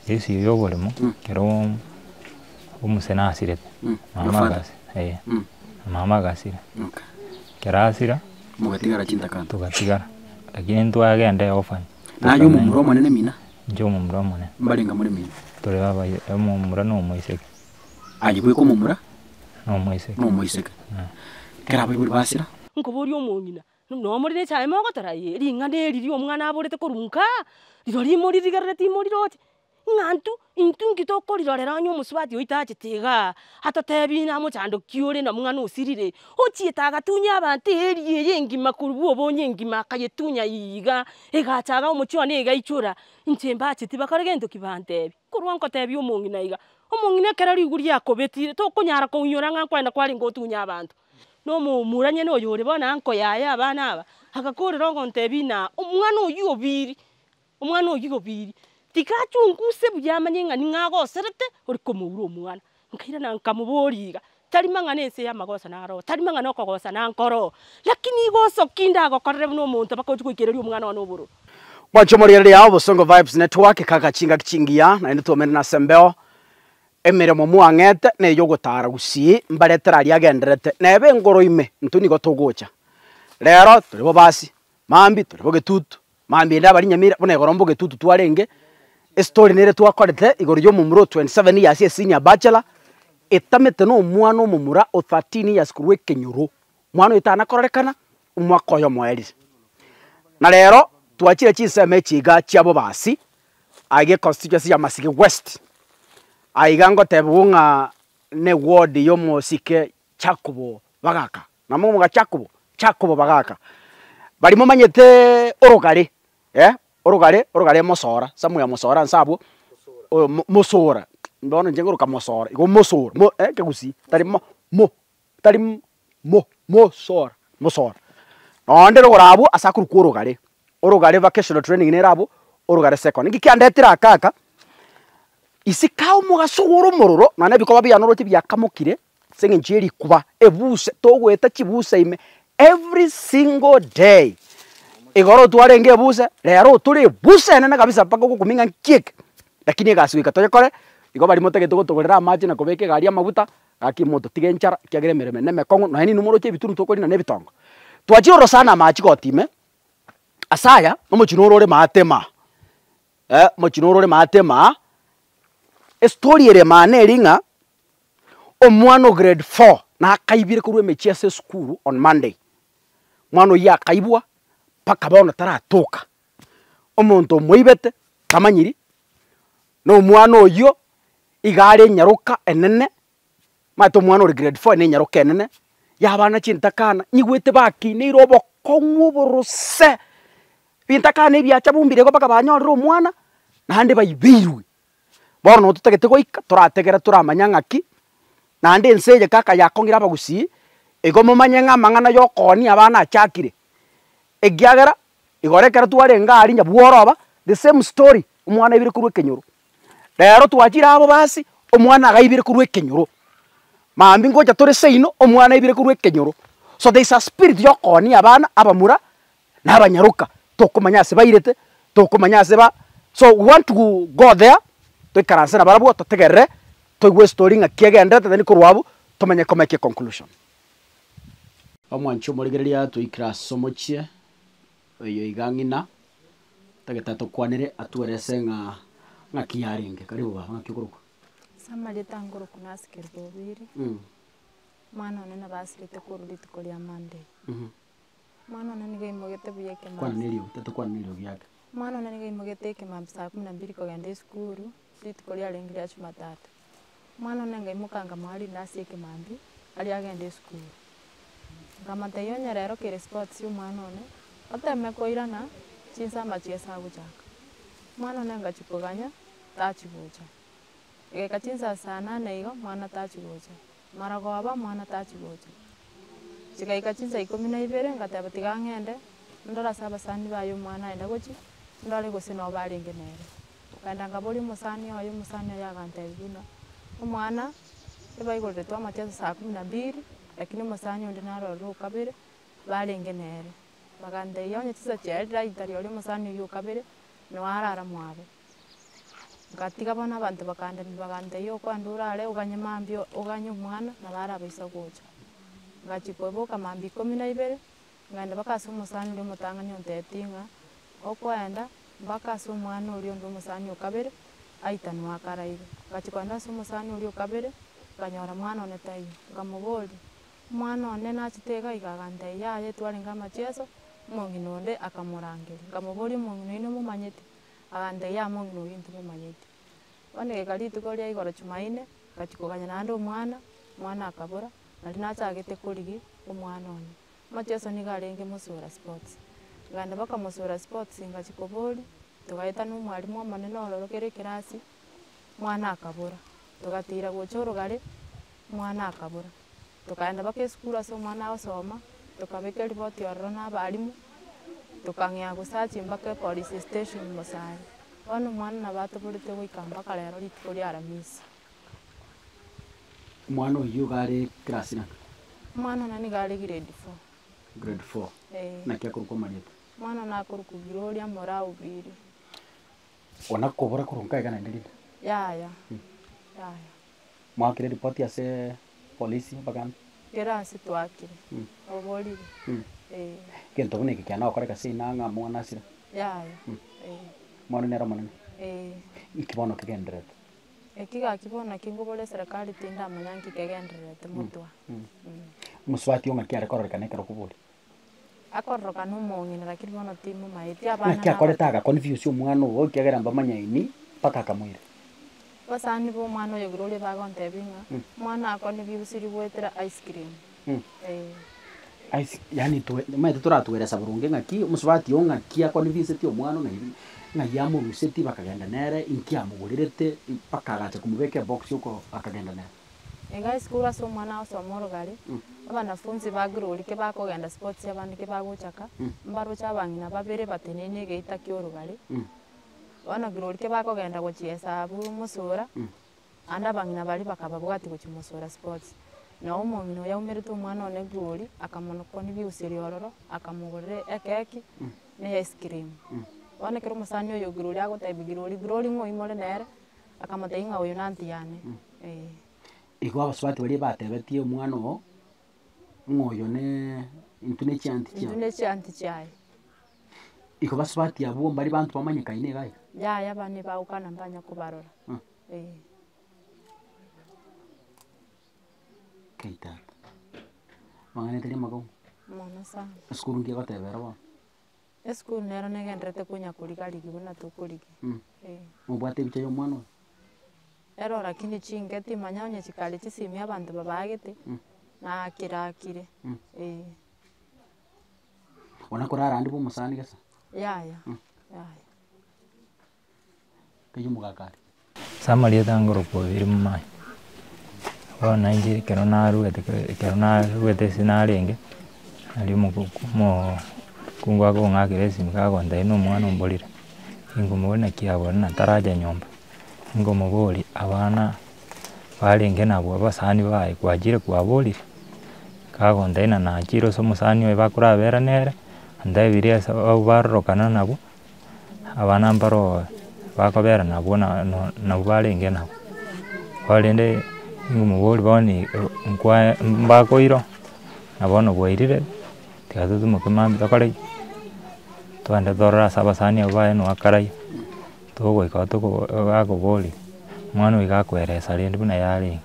Issue ya oboremo, ekero omuse nasirete, Your mama father? agasi eh, mama agasira. Ekero asira, Mogatigara chintakana. togatigara, lakini ntwagenda eorphan. Naye omomura omonene mina? Inche omomura omonene. Mbarenga more mina? Tore abayi omomura na omoiseke. Aye bweka omomura? Na omoiseke. Na omoiseke. Ekero abaibori basira? Nkoboria omong'ina, Noo more nechae mogotora? Ee, ring'ana eri ria omwana aborete korwa nkaa, rirorio imoririgerereti imoriroche, ng'a intwe, intwe nki tokorirorera onye omosubati oito achete igaa, atotebi namochando ki ore na omwana osirire, ochiete agatunya abanto eria eye engima korwa bwa obonye engima akayetunya iiga, egacha igaa omochie one egaichora, inche mbacheti bakore gento ki bantebi, korwa nkotebia omong'ina iga, omong'ina ekero rigu riakobetire tokonyara koinyora ng'a nkoenda kwarenge otunye abanto. Na omomura nyene oyore bono anko yaye abana aba, agakorera ogontebia ng'a omwana oyio obiri, omwana oyio obiri, tiga achunguse buya amanye ng'a ning'o agoserete ore komoura omwana. Nkairana nkamoboria iga, tari mang'ana ense ya amagoso naro, tari mang'ana okogosana nkoro, lakini igoso ki ndagokorere buna omonto mpaka ochie goikereria omwana one obororo. Mwanche omorigereria Obosongo Vibes Network kaka chingaki chingiya naende twamenene ase embeo Emeremo mwang'ete ney'ogotaara gusii, mbaretere aria agendererete, nebe engoro ime, intwe nigo togocha. Rero tore bobasi, mambia tore bogetutu, mambia ende abari nyamira, buna igoro mbogetutu twarenge, estory nere twakorete igoro ya omomura o 27 years a senior bachelor, etamete na omwana omomura o 13 years korwa ekenyoro, mwana oyo tana kororekana, omwaka oyo omoerire. Na rero twachire chinsemo echi iga chia bobasi, Aiga econstituency ya Masige West, aiga ngotebiwa ng'a ne ward ya omosike Jacobo Bagaka, namomoga Jacobo, Jacobo Bagaka. Baria momanyete orogare eh, orogare orogare mosora, somewhere mosora nse abwo, mo mosora, bono inche nkoroka mosora, igo mosora mo ekegusii tari mo mo tari mo mosora mosora. Nonde rogoro abwo ase akorokwa orogare, orogare vocational training nere abwo, orogare second. Nki kiandetire aka aka, isiko aa omogaso ore omororo, nonya na ebikoba biane oroche biakamokire, ase eng'encho ya erikuba, ebuse, togoeta chibuse ime every single day. Igoro twarenge ebuse, rero tore ebuse enene kabisa mpaka ogokumia ng'a nki eke, lakini egasi goika toyekore, igo baria motagete gotogorera amache na kobeka egari amaguta, Gaki mototige enchara, ekiagera emeremo eye nemekong'u, nonya ninwe moroche ebitunu tokorina na ebitongo. Twachire orosana amache goti ime, ase aya, omochie noro ore maate maa, eh, omochie noro ore maate maa, estory ere maa neri ng'a, omwana o grade four nakaibire korwa emechie ase esukuru on Monday, omwana oyio akaibwa mpaka bono taratoka, omonto omoibete tamanyiri, na omwana oyio iga are enyaroka enene, omanyete omwana ore grade four na enyaroka enene, yabana chintakana, nyigwete bakineire obokong'u oborose, bintakana ebiacha bumbire igo mpaka banyorire omwana, naende baibeirwe. Bono nabo totagete goika, torategere toramanya ng'aki, naende ense eye kaka yakong'ire abagusii, igo momanye ng'a amang'ana ya okoonia abana achakire, ekiagera igoro ekero twarenge aria nyabworoba, the same story, omwana aibire korwa ekenyoro. Rero twachire abwo basi, omwana agaibire korwa ekenyoro, mambia ngocha tore seino, omwana aibire korwa ekenyoro. So there is a spirit ya okoonia abana abamura na abanyaroka, tokomanya ase bairete, tokomanya ase ba so we want to go there, toikaranse nabarabwo totegerere, toigwe estory ng'aki egenderete then korwa abwo, tomanye komake econclusion. Omwanchi omorigereria twaikire ase omochie, oyo iga ng'ina. Tagete atokwanere atwerese ng'a ng'aki yarenge. Karibu baba, ng'aki okorokwa? Ase amarieta nkorokwa Nancy Kerubo Obiri, omwana one nabo asirete korwa rituko ria Monday. Omwana one nigo aimogete buya Kwana ekemambia. na eriogi, tata kwana na eriogi ake. Omwana one nigo aimogete ekemambia saa kumi na mbili kogenda esukuru, rituko riarenge ria jumatatu. Omwana one ngaimoka nkamoa rindasi ekemambia, aria agende esukuru. Nkamotebia onye rero kere sports omwana one, oteme koirana chinsa amachiesa agochaka. Omwana one ngachia koganya, tachi gocha. Egaika chinsa saa nane igo, omwana tachi gocha, marogoba omwana tachi gocha. Chigaika chinsa ikomi na ibere ngateba tiga ng'ende, ndore ase abasani baye omwana aenda gochia, ndore gose nabo barenge nere. Nkaenda nkaboria omosani oye, omosani oye agantebia buna, omwana ebaigoreretwe amacheso saa kumi na mbili, lakini omosani onde narorire okabere, barenge nere. Bagantebia onye chinsa chiaerire aitari oria omosani oyio okabere, noo arara mwabo. Ngatiga bono abanto bakandemia bagantebia okoenda orare oganye mambia oganye omwana nabo arabaisa gocha. Ngachia koboka mambia ikomi na ibere, ngaenda mpaka ase omosani oria omotang'ani ontebetie ng'a, okoenda mpaka ase omwana oria onde omosani o kabere, aitanwe akaraire. Ngachia koenda ase omosani oria o kabere, nkanyora mwana one taiyo, nkamoboria, omwana one nachete iga iga agantebia yaya etwarenge amachieso, omong'ina onde akamorangeria. Nkamoboria omong'ina oyio nomomanyete? Agantebia yaya omong'ina oyio ntomomanyeti. Bono egeka rituko ria igoro jumaine, ngachia koganya naende omwana, omwana akabora, nario nachagete korigia omwana one. Amacheso nigo arenge Mosura sports, nkaenda mpaka Mosura sports ngachia koboria, togaeta na omwalimu omonene ororo kera ekerasi, omwana akabora, togatira gocha orogare, omwana akabora. Tokaenda mpaka esukuru ase omwana agosoma, tokabeka eripoti ororo na abalimu, tokang'ea gosachi mpaka epolice station Mosaria. Bono omwana nabo atoborete goika mpaka rero rituko ria aramisi. Omwana oyio iga are class naki? Omwana one nigo are grade four. Grade four. Eh. Naki akorokwa amarieta? Omwana one akorokwa Gloria Moraa Obiri. Ona kobora korwa nka iga naende rinde? Yaya, yaya. Mwakire ripoti ase polisi abagambi? Kera ase twakire, oborire, eh. Egento buna eke kiana gokoreka seino ang'e amo mwana asire? Yaya, eh. Omwana nere omonene? Eh. Inki bono kegendererete? Eki gaki bono naki nkobora eserekari tindamanya nki kegendererete motwe. Omosubati oo ng'aki are kororekana ekero okoboria? Akororokana omong'ina lakini bono timomaeti abana Ng'aki akorete aga confuse omwana oo ekiagera mbamanyaini mpaka akamoira. Abasani ba omwana oyo Gloria bagontebia ng'a omwana akonfusiri goetera ice cream. Eh. Ice yaani twe omanyete toratweresa boronge ng'aki omosubati oo ng'aki akonfuseti omwana ng'ai ng'ai amoruseti bakagenda nere inki amogorerete mpaka agacha komobeka ebox oko akagenda nere. Iga esukuru ase omwana agosoma orogari, abanafunzi ba Glory ke bakogenda sports abande ke bagochaka, mbaroche abang'ina babere bateneine egeita kia orogari, bono Glory ke bakogenda gochiesa abwo mosura, naende abang'ina baria bakababwatia gochia mosura sports. Noo omong'ina oyo aumerete omwana one Glory, akamonokoni biuseria ororo, akamogorera ekeki, na eice cream. Bono ekero omosani oyo Glory agotebia Glory, Glory ng'o oimore nere, Akamotebia ng'a oyo nanti yane, eh. Igo abasubati baria batebetie omwana oo, ng'a oyo ne intwe ne chianti Intwe chiaye. ne chianti chiaye. Igo basubati abwo mbari banto bamanyekaine iga iga? Yaya abana ebagokana mbanya kobarora, eh. Kai tata, amang'ana tari amakong'u? Mono sana. Esukuru nki egoteba ero bono? Esukuru nero negendererete konya koriga rigia buna tokorigia, eh. Mobwate ebicha ya omwana oyo? Ero lakini chinke timanya onye chikare chisimi abanto babagete, nakire akire, eh. Ona korara ande bwa omosani gesa? Yaya, yaya. Keyia omogaka are. Ase amarieta ngorokwa Obiri Momanyi, bono nainche ekero naruete ekero naruete ase narenge, naria omokungu akong'akera esimi kagontebia buna omwana omborire, inkomoboria naki abora na taracha nyomba, nkomoboria abana barenge nabwo abasani baye kwachire kwaborire, kagontebia buna nachire ase omosani oye bakorabera nere, antebirie ase abwo barorokana nabwo. Abana mbaro bakobera nabwo nabwo barenge nabwo, korende nimobori bono nkwa mbakoirwa, na bono bwairire, tiga totimoke mambia tokore ki? Togende torore ase abasani abwo baye noo akarai, togoika toko bakoboria, omwana oyo iga akoeresa rende buna yarenge,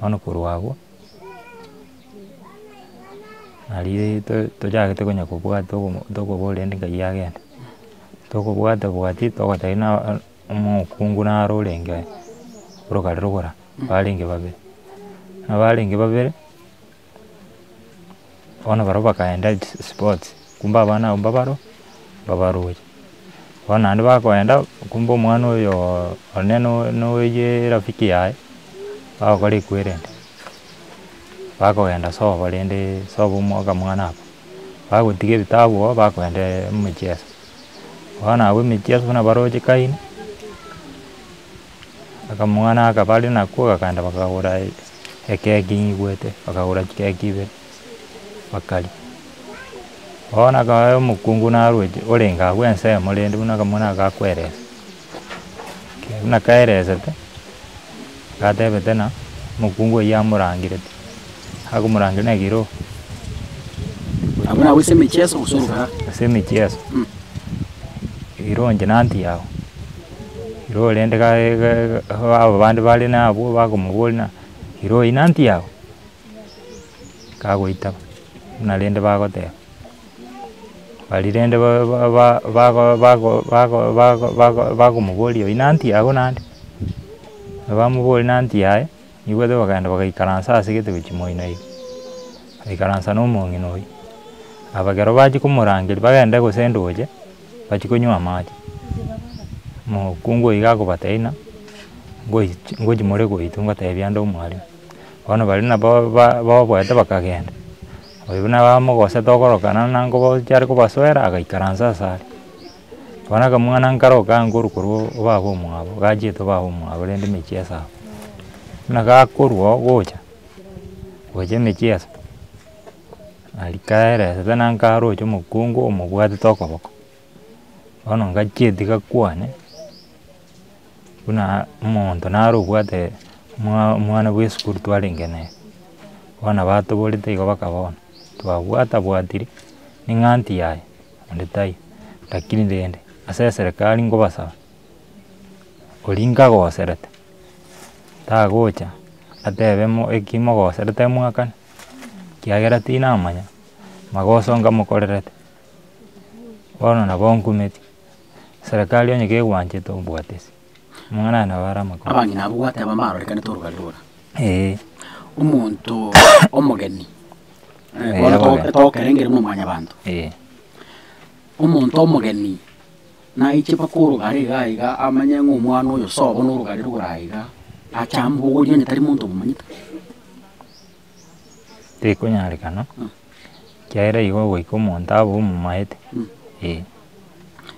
bono korwa abwo. Naria tochagete konya kobwata tokoboria rende nkai agenda, tokobwata bwati togotebia buna omokungu naro orenge orogari rogora barenge babere, na barenge babere, bono barobwo bakaenda sports, kumbe abana abwo mbabaro mbabaroche. Bono naende bakoenda, kumbe omwana oyo one noyee erafiki yaye, bagokora ekwerende. Bakogenda sobo rende sobo omwaka mwana abwo, bagotiga ebitabu oo bakoenda emechieso. Bono abwo emechieso buna baroche kaini, akamwana aka bare nakwo bakagenda bakagora ekeki nyigwete, bakagora chikeki ibere, bakaria. Bono akaba omokungu naroche orenge abwo ensemo rende buna akamwana aka gakoeresa. Buna kaeresete, gatebete ng'a omokungu oyio amorangirete, akomorangeria naki ero Abwo nabwo ase emechieso gose orogara? Ase emechieso, ero inche nanti yago, ero rende aba bande bare nabwo bakomoboria ng'a ero oyio nanti yago, kagoitaba, buna rende bagoteba. Baria rende ba- ba- ba- bago bago bago bago bakomoboria oyio nanti yago naende, bamoboria nanti yaye, nigo bakagenda bagaikaransa ase gete gochia moino iga, bagaikaransa na omong'ina oyio. Aba ekero bachia komorangeria bagende gose ndoche, bachie konywa amache, omokungu oyio gakobatebia ng'a ngoich ngochia more goitwa ngotebia ande omwalimu. Bono baria nabo ba baoboete bakagenda, oyo buna bamogosete okorokana na nkobochia are kobasoera agaikaransa ase are. Bono akamwana nkare okankorwa korwa obaba omwabo, gachiete obaba omwabo rende emechieso abwo. Buna gakorwa oo gocha, gocha emechieso, aria kaeresete na nkaroche omokungu omobwatete okoboko, bono ngachieti gakwane. Buna omonto nare obwate omwa omwana bwa esukuru twarenge nere, bono batoborete igo mpaka bono, twabwata bwatire, ning'a anti yaye, onde taiyo. Lakini rende, ase eserekari nkobasaba, oria nkagoserete, tagocha atebe mo eki mogoserete mwakane, ekiagera tinamanya, magoso nkamokorerete, bono nabo nkumeti. Serikali onye kegwanchete obwatesi, omwana aye nabo are amakong'u. Abang'ina abwo gwateba mbarorekanete orogari rore. Eeh. Omonto omogeni, Eh, bono abageni. tokerengire buna mwanyabanto. Eeh. Omonto omogeni naiche mpaka orogare iga iga amanye ng'a omwana oyo sobo na orogare rore aiga, ache amobogorie onye tari monto omomanyete. Tekonyarekana, ekiagera igo ogoika omonto abe omomaete, eh.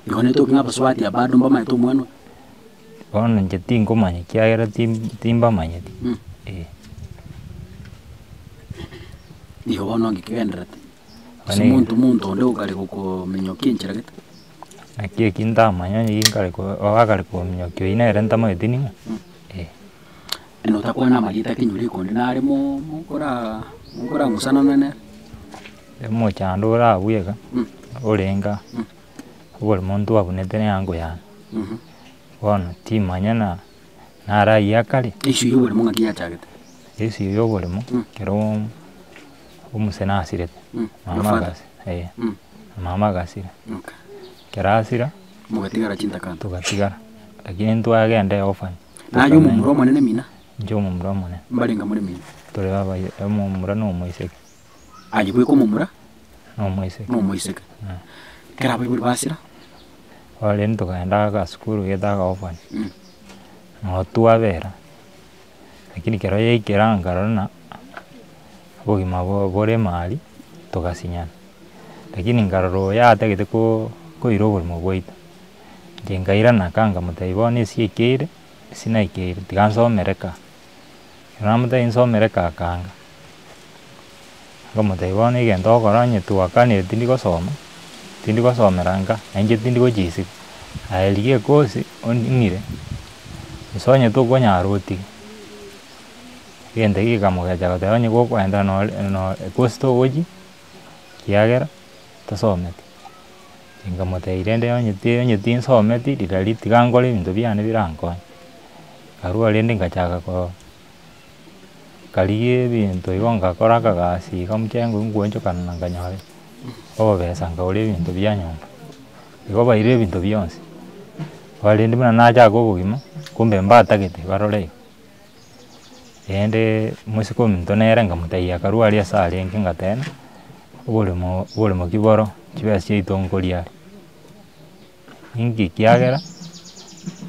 Igo netoki ng'a abasubati aba bado mbamaete omwana oyo. Bono inche tinkomanya ekiagera tim- timbamanyeti, eh. Igo bono nki kegendererete? Gose Bono monto monto onde okare gokominyokia enchera gete? Naki eki ntamanya onye ginkare ko ogakare kominyokia oyio nere ntamanyeti ning'o, eh. Ene otakwana amarieta kenyoro ekonde nare mo mokora mokorang'usanana nere. Omochando ore abwo iga, orenge aa, oboremo ntwabunete na eango yane, bono timanya na narayia akare. Issue ya oboremo ng'aki yachagete? Issue ya oboremo, ekero omuse nasirete, Your mama father? agasi eh, mama agasira, Okay. ekero asira, Mogatigara chintakana. togatigara, lakini ntwagenda eorphan. Naye omomura omonene mina? Inche omomura omonene. Mbarenga more mina? Tore abayi omomura na omoiseke. Aye bweka omomura? Na omoiseke. Na omoiseke. Ekero abaibori basira? Bono rende tokagenda agasukuru gete aka orphan, noo twabera, lakini ekero yaikera nkarora ng'a obogima bore maria, togasinyana. Lakini nkarora oyo atagete ko koira oborimo bwaito. Inche nkairana nka nkamotebia bono ase ekeire, ase naikeire tiga nsomere kaa. Ekero namotebia nsomere kaa akaanga, nkamotebia bono egento ogokora onye twakanire tindi gosoma, tindi gosomera nka, na inche tindi gochia isiko, aye rigia ekosi ong'ire, gose onye tokonyara otige. Egento ekio gekamogecha goteba onye gokoenda nore nore ekosi togochia, ekiagera tosometi. Nkamotebia rende onye ti onye tinsometi rirorio tiga nkore ebinto biane birankonye. Nkarwa rende ngachaka ko nkarigia ebinto igo ngakora akagasi iga mchengo nkoonchokana na nkanyora obobesa nkagora ebinto bia nyomba. Igo baire ebinto bionsi, bono rende buna nachaka obogima, kumbe mbatagete barore igo. Rende omosike ominto nere nkamotebia akarwa aria ase arenge ngateba, oboremo oboremo ki boro, chibesa chiaito nkoria are. Inki kiagera,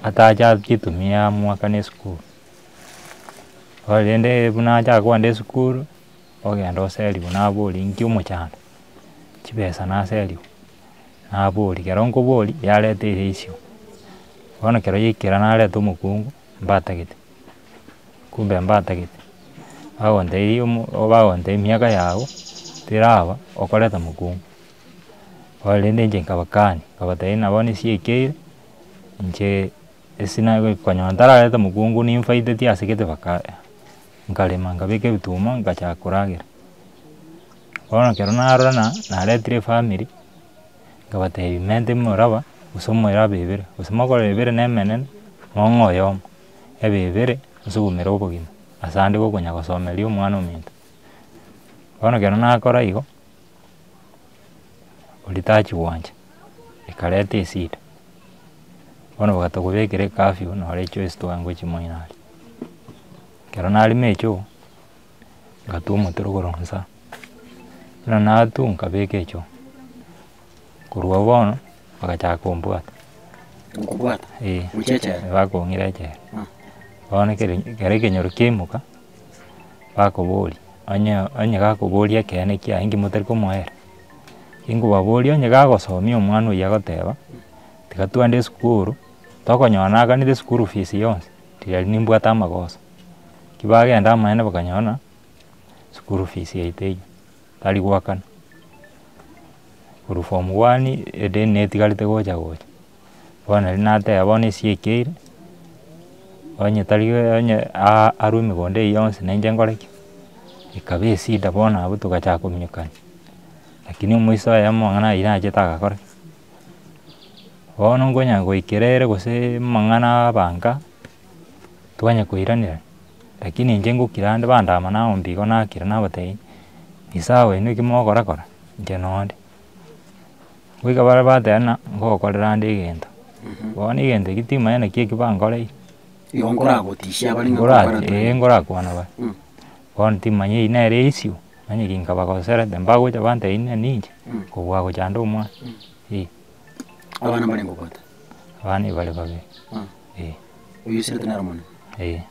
atacha achitumie amoakane esukuru. Bono rende buna achaka kogenda esukuru, ogenda oseriwa naboria inki omochando, chibesa naseriwa, naboria, ekero nkoboria, yareta ereisio. Bono ekero yaikera nareta omokungu, mbatagete, kumbe mbatagete, bagontebia omo bagontebia emiaka yago, teraba okoreta mokungu. Bono rende inche nkabakania, nkabatebia buna bono ase yaikeire, inche. Esina konyora ntarareta mokungu nimfaiteti ase gete baka nkarema nkabeka ebituma nkachaka koragera. Bono ekero narora na naretire efamiri, nkabatebia mente moraba, gose moirabe ebere, gose mogore ebere na emenene, mong'e oyomo, ebe ebere nsugumere obogima, ase ande gokonya gosomeria omwana ominto. Bono ekero nakora igo, oria tachi gwancha, ekareta esida, bono bagatokobekera ecurfew nore echoice twangochia moino aria. Ekero narima echoo, ngatwa omote rogoro nsa, buna natwa nkabeka echoo, korwa bono, bagachaka kombwata. Gokobwata? Eh, Gochia echela? bakong'ira echela. Bono ekere ekero ekenyoro kiaimoka, bakoboria, onye onye gakoboria ekeene kiaye nki motari komoera, inkobaboria onye gagosomia omwana oywo agoteba, tiga twende esukuru, tokonyora nakanire eschool fees yonsi, riria nimbwate amagoso. Ki bagenda amaene bakanyora ng'a school fees yaito eywo, tari goakana. Korwa form one, edeni netigarete gocha gocha, bono nari nateba bono ase ekeire, onye tari onye arwe emegondo eywo yonsi na inche nkore ki? Ekaba esida bono abwo togachaka kominyokani, lakini omoiso oyomo amang'ana aywo nachete agakora ki? Bono nkonya goikera ere gose amang'ana abanka, twanya koiranerana, lakini inche ngokira ande bandama naombia igo nakira nabatebia, ni sawa inwe eki mogokora kora, inche nonde. Goika baria bateba ng'a ngokorera ande egento, bono egento ekio timanya naki eki bankoreire. Igo nkoragotishia bare ng'a Nkora gokora eh tore. nkorakwana bare, bono timanya eywo nere issue, onye ginkabagoserete mbagocha bantebia ng'a ninche, kobua gochanda omwana, eh. Abana mbarenge obwate? Abana ebare babere, eh. Oyio osirete nere omonene? Eh.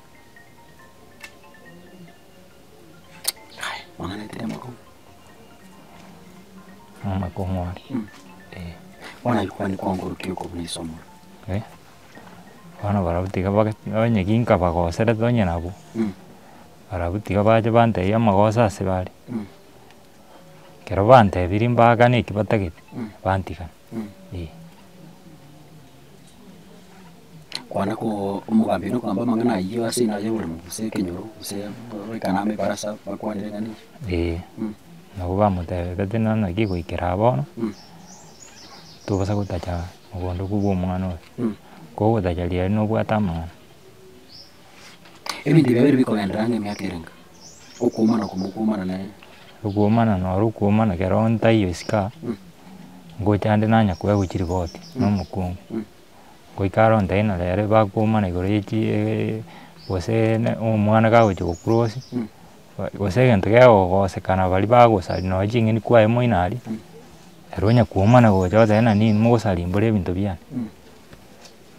Aye, mang'ana aye tari amakong'u. Amakong'u are, eh. Bono ayio kwani kwangorokia okobuna isomoro. Eh, bono barabwo tiga baga onye ginkabagoserete onye nabwo, barabwo tiga bache bantebie amagoso ase bare. Ekero bantebirie mbakane eki batagete, bantigana, eh. Kwana ko omogambi one okogamba amang'ana ayio ase eng'encho ya oboremo gose ekenyoro gose goikana amo ebarasa bakwanere ng'a ninki. Eeh, nabo bamotebete ng'a naki goikera bono, tobasa gotacha mogondo kobua omwana oyo, kogotacha riaria nobwate amang'ana. Ebinto ebi bibere bikogenderera ang'e emiaka erenga, okoomana oko mokoomana naye. Okoomana noro okoomana ekero ntaiyo isiko aa, ngocha nde nanya koegwa chiripoti na omokungu, goika aro ontebie ng'a rero bakoomana igoro ya chi gose ne omwana kagochia gocross, gose egento kegogosekana baria bagosaria nonye ching'eni kwaye moino aria, ere onya koomana gocha goteba ng'a ninwe mogosaria mbore ebinto biane.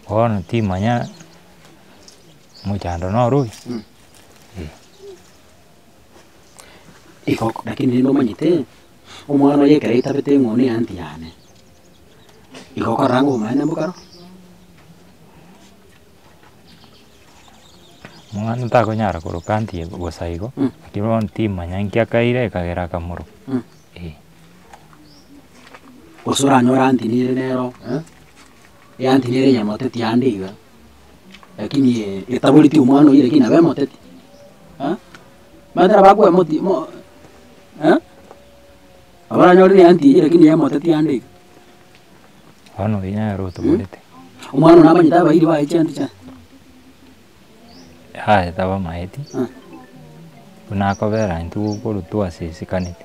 Bono timanya omochando noro oyo, eh. Igo lakini rende omanyete, omwana oye ekero aitabete ng'a one eanti yane, igo okorora ng'a obomaene mbokaro. Omwana takonyara koroka aunty bosa igo, lakini bono timanya nki akaire ekagera akamoroka, eh. Gose oranyore aunty nere nero. Eanti nere eyemoteti ande iga, lakini etaboreti omwana oyio lakini nabo emoteti eh, omanyete nabo akoemoti mo eh, nabo oranyore na eanti eyio lakini emoteti ande iga. Bono oyio nere otoborete. Omwana oyo namanyete abairi baye chianti chiaye. Yaya tabamaeti, buna akobera intwe korwa twasisikanete.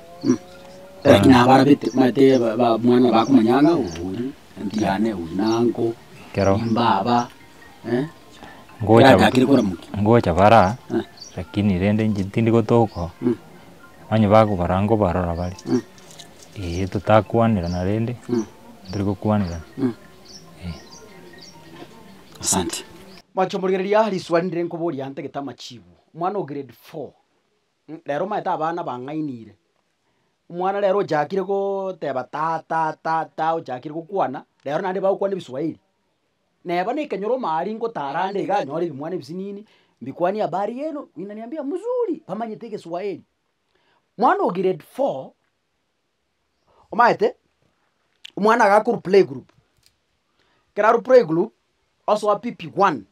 Lakini nabarabete omanyete ba- ba mwana bakomanya ng'a oyo. Enti yane oyo nango, Kero. imbaba, eh, Ngocha erachakire koramokia. ngocha bara, Eh. lakini rende inche tindi gotoka oo, onye bakobara nkobarora bare, eh totakwanerana rende, ntori gokwanerana, eh. Asante. Mwanche omorigereria riswali ndire nkoboria ntagete amachibu. Omwana o grade four, rero omanyete abana bang'ainire. Omwana rero ochakire gooteba ta ta ta ta ochakire gokwana, rero naende bagokwana ebiswahili. Neba na ekenyoro omaaria ngotara ande iga anyore ebimwana ebisinini, mbikwanie habari yenu, inaniambia mzuri, bamanyete egeswahili. Mwana o grade four, omanyete, omwana agakorwa playgroup, ekero arwa playgroup. Osoa PP1,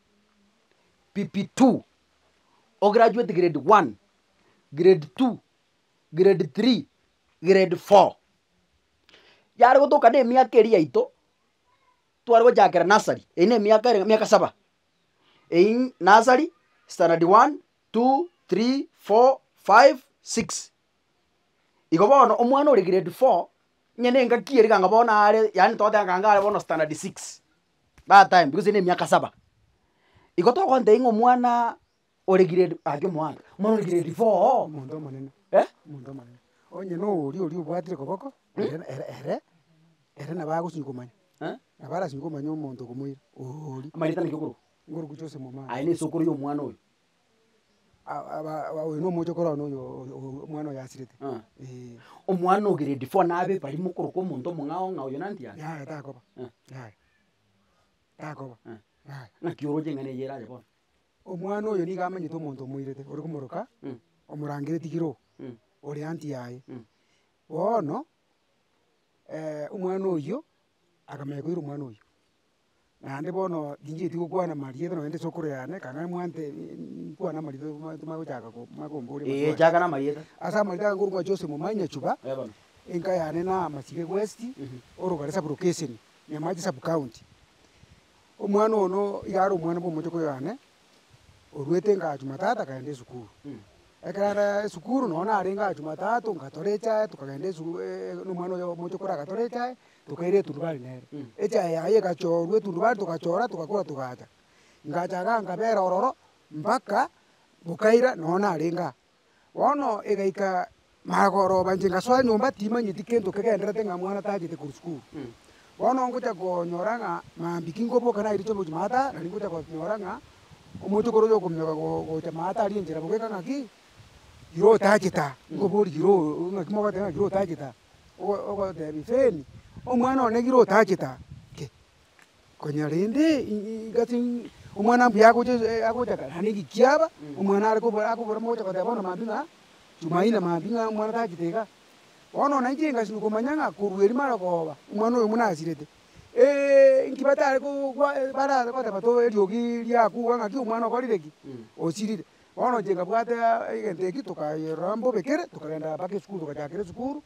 PP2, ograduate grade 1, grade 2, grade 3, grade 4. Yare gotoka na emiaka eria yaito, tware gochakera nursery, eyio na emiaka ere emiaka saba. Eyio nursery, standard 1, 2, 3, 4, 5, 6. Igo bono omwana ore grade 4, onye na engaki eria kanga bono are yaani togoteba kanga are bono standard 6. That time because ere emiaka saba. Igo togontebia ng'a omwana ore grade gaki omwana, omwana ore grade four Omonto omonene, eh? omonto omonene. Onye na oria oria obwatire koboko, ere ere ere, ere nabo agosinywa komanya, Eh? nabo arasinywe komanya omonto okomoira, oria. Amarieta naki okorokwa? Nkorokwa Jose Momani. Aye na esokoro ya omwana oyo. Oyo na omochokoro one oyo oyo omwana oyo asirete, Ah. eh. Omwana o grade four nabe baria mokorokwa omonto omong'ao ng'a oyo nanti ande? Yaya takoba, Eh. yaya, takoba, Eh. yaya. Naki oroche eng'ana eye erache bono? Omwana oyo nigo amanyete omonto omoirete ore komoroka, omorangereti kiro, ore aunty yaye. Bono, omwana oyio, akamanya koira omwana oyio. Naende bono tinchieti gokwana marieta nonye esokoro yane, kang'aa mwante nkwane amarieta timanya gochaka ko manya komboria Eeh maswali. chaka na amarieta. Ase amarieta aya nkorokwa Jose Momanyi Nyachuba, Eh bono. enka yane na Masige West, Orogare sub location, Nyamache sub county. Omwana ono iga are omwana bwa omochoko oyo one, orwete enga jumatatu akaenda esukuru. Ekero are esukuru nonye narenge aa jumatatu nkatora echae tokagenda esuku na omwana oyo omochokoro agatora echae, tokaira etundubari nere. Echae yaye egachorwa etundubari togachora togakora togacha. Ngacha igaa nkabera ororo mpaka bokaira nonye narenge aa. Bono egaika magoroba inche ngasoa nyomba timanyeti kento kegenderete ng'a mwana tachete korwa sukuru. Bono ngocha konyora ng'a mambia ki nkoboka naire chombe gochia maata, nari ngocha konyora ng'a omochokoro oyo okominyoka gocha maata aria enchera bogeka ng'aki, ira otachete aa, nkoboria ira oo ng'aki mogoteba ng'a ira otachete aa, ogo ogotebia feni, omwana one ira otachete aa, ki. Konya rende gati omwana mbuya agocha agocha kare naende inki kiaba, omwana are kobora akobora mogocha goteba bono mambia ng'a jumaine mambia ng'a omwana tachete igaa. Bono nainche ngasinywa komanya ng'a korwa erio mara koba, omwana oyo buna asirete, inki batare kogwa bara goteba to eriogi riakugwa ng'aki omwana okorire ki? Osirire. Bono inche nkabwata egento ekio tokaerora mbobekere, tokagenda mpaka esukuru togachakera esukuru.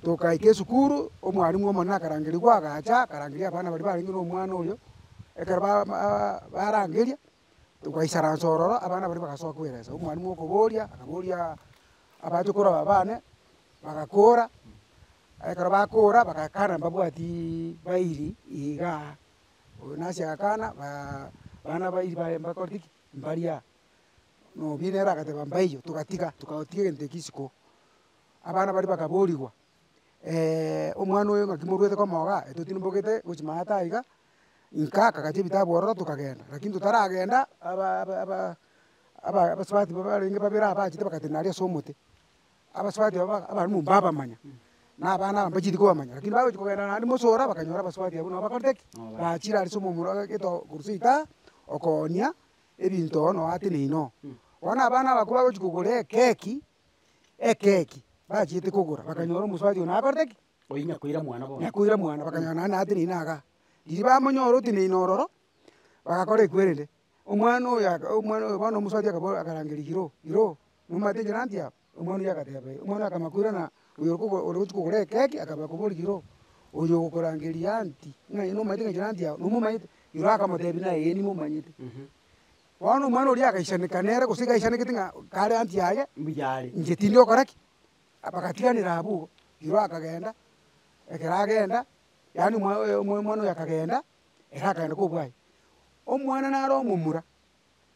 Togaika esukuru, omwalimu omonene akarangerigwa agacha, akarangeria abana baria barenge na omwana oyo, ekero ba barangeria, togaisaransa ororo, abana baria bagasoa koeresa, omwalimu okoboria, akaboria abachokoro aba bane, bagakora, ekero bakora bagakana mbabwatiiii bairi igaa, oyo nase agakana baa bana bairi baye mbakoreti ki? Mbaria. Nobia nere agateba mbaiyo, togatiga, togatiga egento ekio isiko. Abana baria bakaborigwa, omwana oyo ng'aki moruete komoga, etotimbogete gochia maate aiga, nka akagacha ebitabu ororo tokagenda, lakini totaragenda aba aba aba aba abasubati barenge babere abachete bagatenena aria ase omote, abasubati aba abalimu mbabamanya, na abana aba mbachieti kobamanya, lakini bagochia kogenda naende mosora bakanyora abasubati abwo nabo bakorete ki? Bachire aria ase omomura geto korwa seita, okoonia ebinto oo noo ateneine oo. Bono abana aba kobagochia kogora ekeki. Ekeki, bachiete kogora, bakanyora omosubati oyo nakorete ki? Oyio nyakoira mwana bono. Nyakoira mwana, bakanyora naende nateneine igaa. Riria bamonyora oteneine ororo, bagakora ekwerende, omwana oyo aka omwana oyo bono omosubati akabora akarangeria iro, iro, nomanyete inche nanti aba? Omwana oyio agateba eh, omwana akamanya koirana oyo okogo ore gochia kogora ekeki akaba koboria iro, oyo ogokorangeria aunty, ng'a nomanyete ng'a inche nanti aba, nomomanyete? Iro akamotebia naye ee nimomanyete. Bono omwana oria agaisaneka nere gose iga aisanegete ng'a kare aunty yaye, Mbuya are. inche tindi gokora ki? Bagatiganera abwo igo, iro akagenda, ekero agenda, yaani omwa omwana oyo akagenda, ere akagenda kobwaye. Omwana nare omomura,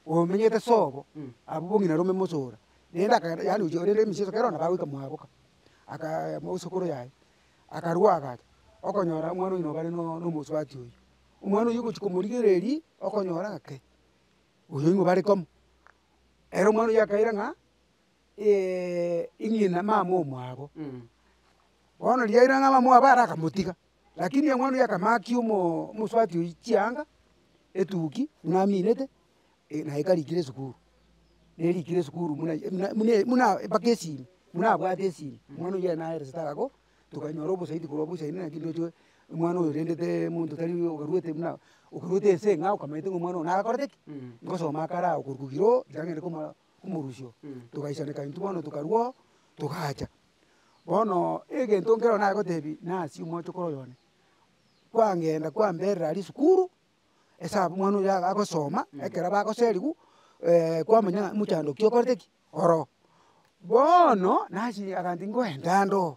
omenyete sobo, abwo bong'ina rome mosora, rende akagenda yaani ochi rende emechieso kero nabo agoika mwaboka, aka mosokoro yaye, akarwa agacha, okonyora omwana oyio nobare na omosubati oyio. Omwana oyio ogochia komorigereria, okonyora ng'a kei, oyo nigo bare komo. Ere omwana oyio akaira ng'a ing'ina mama omwabo. Bono riria aira ng'a mama omwabo ere akamotiga, lakini omwana oyio akamakia omo omosubati oyio chianga, etuki buna aminete, naye karikire esukuru, nerikire esukuru buna buna buna buna mpaka esimi, buna abwate esimi, omwana oyio ere naeresete agako. Tokanyora obosaidi korwa bosaini naki ndoche omwana oyo rende te monto tari ogaruete buna Okorwete ense eng'ao okamanyete ng'a omwana oyo nakorete ki? Ngosoma akare aa okorwa kogiro tiga ng'ende komo komorusia oo. Togaisaneka intwe bono tokarwa oo, togacha. Bono egento nkero nagotebia nasi omochokoro oyo one, kwangenda kwamberera aria esukuru, esabu omwana oyo agosoma, ekero bagoseriwu, kwamanya ng'a mochando ki okorete ki? Oroo. Bono nasi aganti ngoenda ande oo.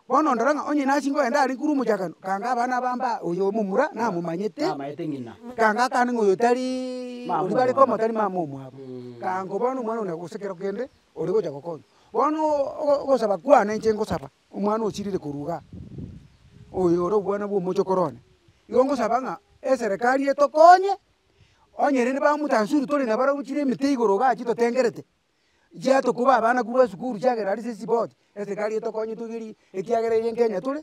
Bono ndora ng'a onye nasi nkoenda aria korwa omochakano, kanga abana aba mba oyo omomura namomanyete, Namaete ng'ina. kanga akane ng'a oyo tariiii Mama oria bare omwabo. komo tari mama omwabo. Kango bono omwana one gose kero kende, ore gocha gokonya. Bono ogo ogosaba kwane inche ngosaba, omwana osirire korwa igaa, oyo ore obwana bwa omochokoro one, igo ngosaba ng'a eserekari etokonye, onye rende bamutansuru tore nabarabwo chire emete igoro igaa chitotengerete. Chiatokoba abana korwa esukuru chiagera aria ase esiboti, eserikari etokonye toigerie ekiagera eye nkenya tore,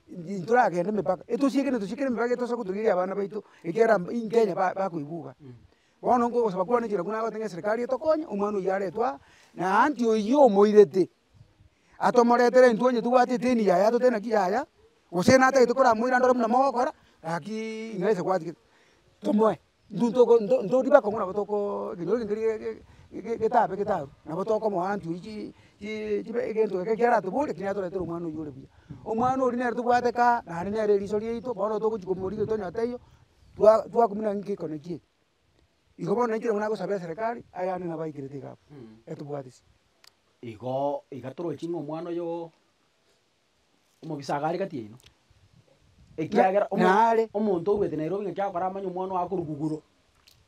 ntoragende emepaka, etosiekere tosiekere emepaka etosa gotoigeria abana baito, ekiagera nkenya ba bakoigwa iga. Bono nkogosaba kwane chiroku nagote ng'a eserikari etokonye, omwana oywo aretwe aa, na aunty oywo omoirete, atomoretere intwe onye tobwate eteni yaye atotebi naki yaya, gose natagete koramoira ndore buna mogokora, gakiiii ng'a ase gwatigete, tomoe. Intwe ntoko nto ntori bakong'u nabo tokoo ekenyoro eke nkeri ge ge getabe getaru, nabo tokomoa aunty oywo chi chi chibe egento eke kiaratoborie lakini atoretere omwana oywo ore buya. Omwana oria nere tobwate kaa, naende nere eriso riaito, bono togochi komorigia tonyora taiyo, twa twakumia naki gekone ki eke. Igo bono inche nabo nagosaba eserekari, ayande nabo aikerete iga abwo, etobwatisi. Igoo iga torochi ng'a omwana oyoo. Omobisa iga are gati yaino, ekiagera omo- Nare. omonto oruete Nairobi ng'aki agokora amanye omwana oye akorwa rugoro.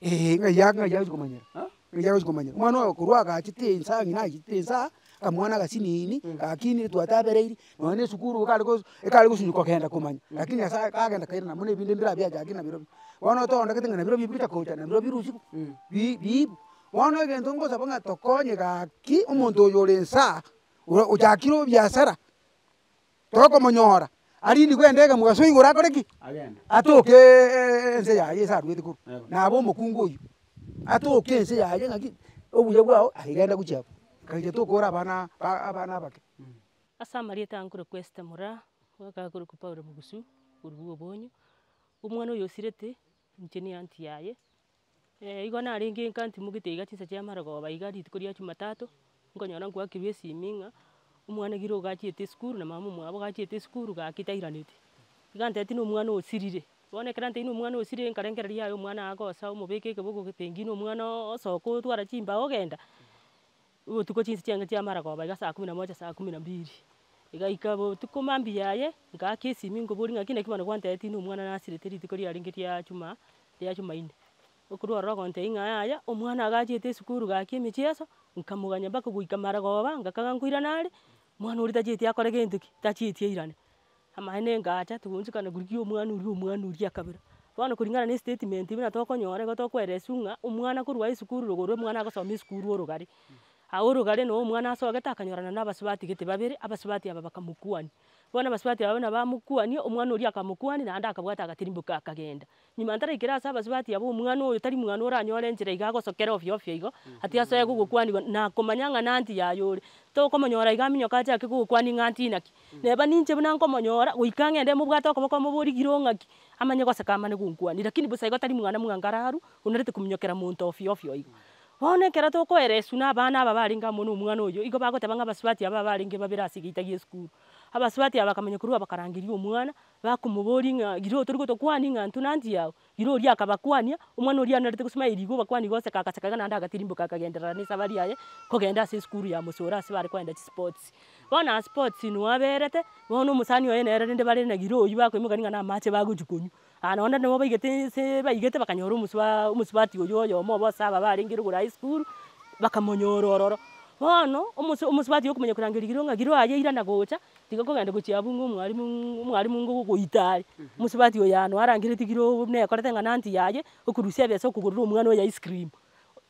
Eeh, ng'ai a ng'ai agochi komanyera, Ah? ng'ai agochi komanyera. Omwana oyo korwa agachete ensa ng'ina achete ensa, akamwana agasinini, gakinire twatabereiri, nonya na esukuru ekare gos ekare gosunywa kogenda komanya, lakini nyasaye kagenda kairana buna ebinde mbire abiachakire nabirobio. Bono toondogete ng'a nabirobio bigocha kocha nabirobio birusigwe, bi biibwe. Bono egento ngosaba ng'a tokonye gaki omonto oyo ore nsaa, oro ochakire ebiasara, tokomonyora, arinigwe endege mogaso igoro akore ki? Agende. Atoke ense yaye ase arwete korwa, Eba. nabo omokungu oywo, atoke ense yaye ng'aki, obuya bwao aye genda gochia abwo, kainche tokora abana ba abana abake. Ase amarieta aya nkorokwa Esther Moraa, omwaka akorokwa Paulo Mugusu, korwa bwa obonyo, omwana oyo osirete, inche ne aunty yaye. Igo narenge nka ntimogete iga chinsa chia amarogoba iga rituko ria jumatatu, nkonyora nkoakirwe esimi ng'a, omwana gire iga achiete esukuru na mama omwabo iga achiete esukuru gaki tairaneti. Iga antebetie na omwana osirire, bono ekero antebirie na omwana osirire nkarengereria yaya omwana agosa omobeke ekeboko pengine omwana osoka otwara chimbao ogenda. Obotuko chinsa chiange chia amarogoba iga saa kumi na moja saa kumi na mbili, egaika botuko mambia yaye, ngaaka esimi nkoboria ng'aki naki bono gwantebetie na omwana nasirete rituko riarenge ria juma ria jumaine. Okorwa ororo ogontebia ng'a yaya, omwana iga achiete esukuru gaki emechieso, nkamoganya mpaka goika marogoba, ngakaga nkoirana are, mwana oria tachieti akore gento ki, tachieti airane. Amaene ngacha togoonchokana korigia omwana oria omwana oria akabera. Bono kuringana na estatement buna tokonyora igo tokoereswa ng'a omwana korwa esukuru rogoro omwana agosoma esukuru orogare. Agwo orogare noo omwana asogete akanyorana na abasubati gete babere, abasubati aba bakamokwania. Bono abasubati aba buna bamokwania, omwana oria akamokwania naende akabwata agatirimboka akagenda. Nyuma ntaraikera ase abasubati aba omwana oyo tari mwana oranyore enchera iga agosokera ovyo ovyo igo, ati asoe gogokwaniwa nakomanya ng'a na aunty yaye ore. Tokomonyora iga aminyoke achake gogokwani ng'a aunty naki. Neba ninche buna nkomonyora, goika ng'ende mobwate okoboko moborie giro ng'aki, amanye goseka amane gonkwania. Lakini bosa igo tari mwana mwangararu, onarete kominyokera monto ovyo ovyo igo. Bono ekero tokoereswa na abana aba barenge amo na omwana oyo, igo bagoteba ng'a abasubati aba barenge babere ase egeita gia esukuru. Abasubati aba bakamanya korwa bakarangeria omwana, bakomoboria ng'a giro tori gotokwani ng'a intwe na aunty yago, giro oria akabakwania, omwana oria anarete gosoma eri igo obakwania igo oseka agaseka iga naende agatirimboka akagenderera na esabari yaye, kogenda ase esukuru ya mosoro ase bare kogenda chisports. Bono aa sports noo aberete, bono omosani oye nere rende bare na giro oywo bakoimoka ng'a na amache bagochi konywa. Aa nonye nabo baigete nse baigete bakanyora omosubaa omosubati oywo oyomo obo ase aba barenge rogoro aa esukuru, bakamonyora ororo. Bono, omosu omosubati oyo okomanya korangeria giro ng'a giro aye irana gocha, tiga kogenda gochia abwo ng'a omwalimu omwalimu ngogoita are. Omosubati oyo aa noarangeretie giro buna ekorete ng'a na aunty yaye, okorusia ebesa okogorera omwana oye ice cream.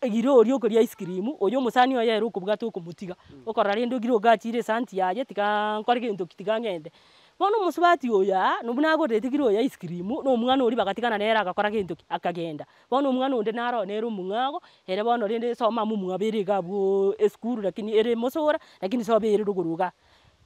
Giro oria okoria ice cream, oyo omosani oye ere okobwata okomotiga, okorora rende giro gachire ase aunty yaye tigaaa nkore gento ki tiga ng'ende. Bono omosubati oyo aa, buna agorerete giro oyo ice cream, na omwana oria bagatigana nere agakora gento ki, akagenda. Bono omwana onde naro nere omong'ago, ere bono rende somo amo mwabo ere iga abwooo esukuru lakini ere mosora, lakini sobo ere rogoro igaa.